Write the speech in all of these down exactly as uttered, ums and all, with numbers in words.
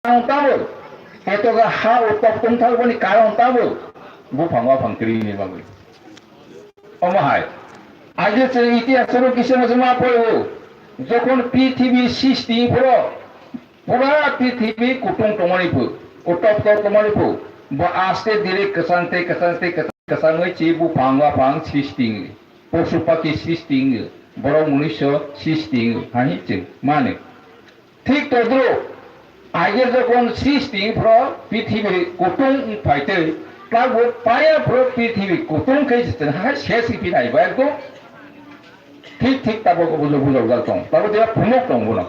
karon tamo. Eto ga ha o tok tong thar boni karon tamo. Buphang waphang kwrwi ni bagwi. Omo hai. Aje chwng itihas ro kisa masa ma poro. Jokhon prithibi sisti phoro. Pura prithibi kutung tongmani phu, utop tongmani phu, bo aste dire kwchang tei kwchang tei kwchang kwchangwi chi buphang waphang sisting, posu pakhi sisting, borok munuiso sisting, hai chwng mani. Thik todro, aige jokon sisting phro prithibi kutung wng phai tei, tabuk paya phro prithibi kutung khe chwng hai sesi phinai bo ekdom. Thik thik tabuk bujok bujok jak tong. Tabuk dia phunuk tong bono.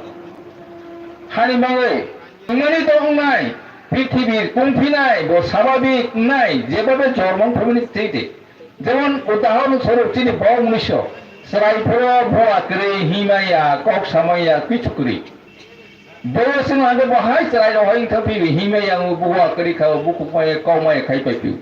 Hani mangwi, wngmani to wngnai, prithibi tongphinai, bo sababik wngnai, jeba be jormo wngphani thik thik. Jemon udahoron swarup chini bok mwiso, chwrai phoro bua kwrwi, himaya, kok samaya, kichu kwrwi. Bo sino hage bo hai chwrai rok hai wngtha phi himaya, bua kwrwi kha, bukuk maya, kok maya khai pai phi.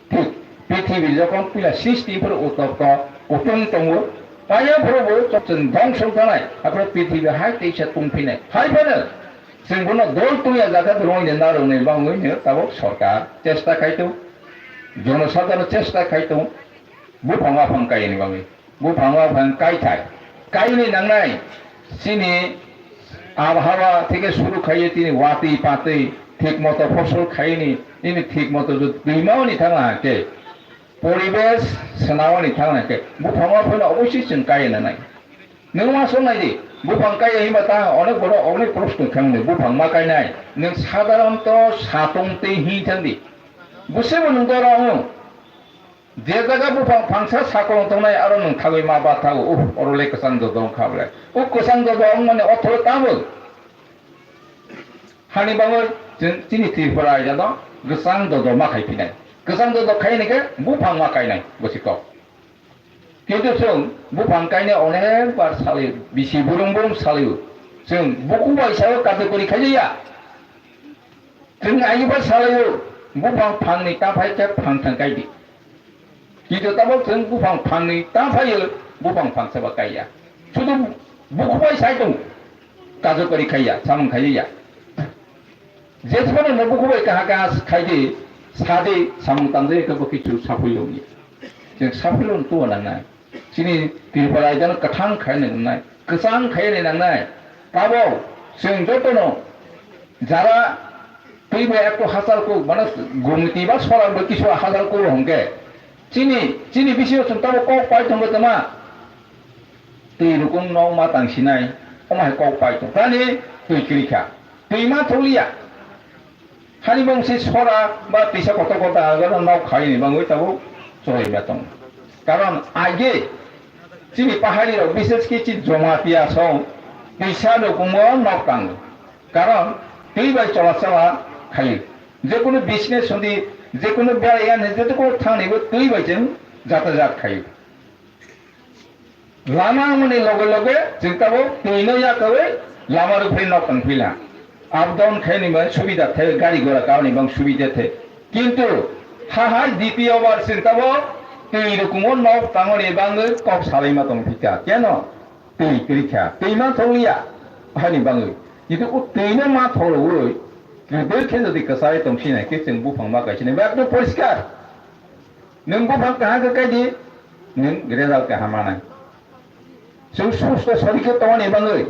Thik, prithibi jokhon puila sisti phuru utokto kutung tongo, paya phuru bo chwng dhongso wngkhanai, aphuru prithibi hai teisa tongphinai. Hai phano chwng bono dol tongya jaga rwngwi narwknai bangwino tabuk sorkar chesta khaito, jonosadharon chesta khaito, buphang waphang kaini bagwi. Buphang waphang kaithai. Kaini nangnai. Chini abhawa theke suru khaiye tini watwi patwi thik moto phosol khaini, nini thik moto jodi twimani thangna hake, poribesh swnamani thangna hake, buphang waphang no oboisoi chwng kaiye nangnai. Nwng uansuk nai di, buphang kaiya hinba ta onek borok onek proshno khe mani, buphang ma kainai, nwng sadharonto satung tei hing thang di. Bwswkbo nwng doro wngo. Je jaga buphang phangsa sakolong tongnai, aro nwng thagwi ma ba thago, uh, oro le kwchang dodo wngkha ble. Uh, kwchang dodo wngmani otho tamo. Hani bagwi chwng chini Tripura raijano kwchang dodo ma khai phinai. Kwchang dodo khai hwnwi khe buphang ma kainai, bwswk kok. Kintu chwng buphang kainai onek bar salwi, bisi burum burum salwi. Chwng buku bai sao kajokori khaijaya. Chwng ayuba salaio, buphang phangni ta phai khe phang thang kai di. Kintu tabuk chwng buphang phangni ta phaio, buphang phangsa ba kaiya. Sudu buku bai sai tongo, kajokori khaiya, samung khaiya. Jesmano no buku bai kaha kaha khai di, sa di, samung tang di, khe bo kichu saphuilo ni. Chwng saphuilo ni tuwa nangnai. Chini Tripura raijano kwthang khai nai nangnai, kwchang khai nai nangnai. Tabok chwng jotono jara twi bai ekto hachal kuk, mane gumti ba solar bai kisu hachal kuk hwnkhe chini, chini bisingo chwng tabok kok pai tongo tama. Twi rukung nok ma tang sinai, omo hai kok pai tong. Tani twi kwrwi kha. Twi ma thokliya. Hani bangsi sora ba tisa kotor kotor agana nok khai ni bangwi tabuk chwrai ma tong. Karon age chini pahari rok, bises khe chini Jomatia song tisa no kungo nok tang. Karon twi bai chola chola khai. Jekunu business hundi, jekunu berai ani, jekunu thangni bo twi bai chwng jata jat khai. Lama wngmani loge loge chwng tabuk twino yakawi lama rwphri nok tong phila. Up down khaini bai subida the, gari gora kauni bang subida the. Kintu ha hai D P O bar chwng tabuk twi rukungo nok tangoni bangwi kok salaima tong phika. Keno? Twi kwrwi kha, twi ma thokliya. Hani bangwi. Kintu o twino ma thokwi, kwdwi khe jodi kwchai tong sinai khe chwng buphang ma kaisini. Ba ekdom poriskar. Nwng buphang kaham khe kai di, nwng result kaham manai. Chwng susto sori khe tongmani bagwi,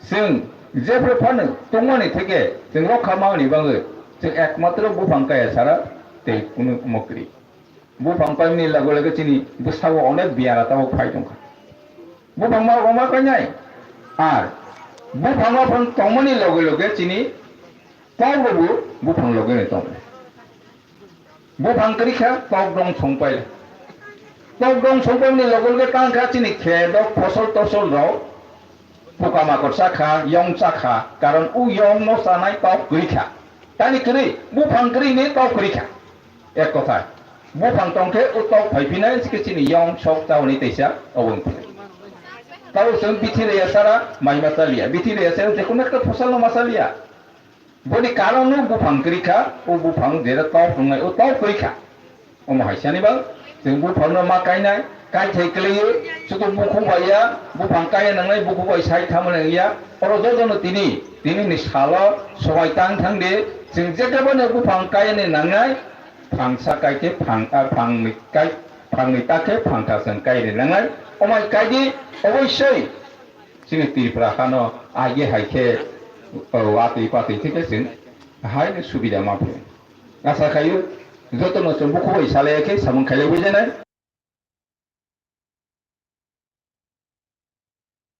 chwng jephru phano tongmani theke chwng rokha manani bagwi, chwng ekmatro buphang kaya sara tei kunu omo kwrwi. Buphang paimani loge loge chini bwskango onek biyara tabuk phai tongkha. Buphang ma omo kainai, ar buphang ma phang tongmani loge loge chini tok rokbo buphang loge ni tongo. Buphang kwrwi kha tok dong songpai. Tok dong songpai ni loge loge tang kha chini khe dok phosol tosol rok. Puka makor cha kha, yong cha kha, karon u yong no chanai tok kwrwi kha. Tani kwrwi, buphang kwrwi ni tok kwrwi kha. Ek kotha, buphang tong khe u tok phai phinai se khe chini yong sok chauni teisa obo wng phinai. Tabuk chwng bithi rwya sara mai ma cha liya, bithi rwya sara jekunu ekta phosol no ma cha liya. Boni karon no buphang kwrwi kha, o buphang jera tok wngnai, o tok kwrwi kha. Omo hai sani bang, chwng buphang no ma kainai, Kaithai kwlaiwi, sudu bukhuk bai ya, buphang kaiya nangnai, bukhuk bai sai thangma nangya. Oro jotono tini, tini ni salo sobai tang thang di, chwng jekebo no buphang kaiya ni nangnai, phangsa kai khe phang, ah, phangni kai, phangni ta khe phangthasong kai ni nangnai. Omai kai di, oboisoi chini Tripura hano agi hai khe, oh, watwi patwi thik khe chwng hai ni subida ma phaio. Asa khaio, jotono chwng bukhuk bai salai khe samung khailai bai janai.